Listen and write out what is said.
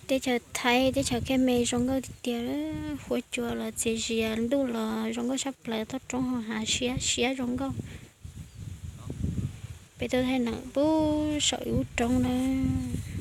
Teb chaws Thaib teb chaws Khmer zoo nkauj tiag tiag, huab cua los txias zias, ntuj los zoo nkauj tshaj plaws, toj roob ho hav siab siab zoo nkauj. Peb tuaj thaij neem pub saum ib lub roob nawb.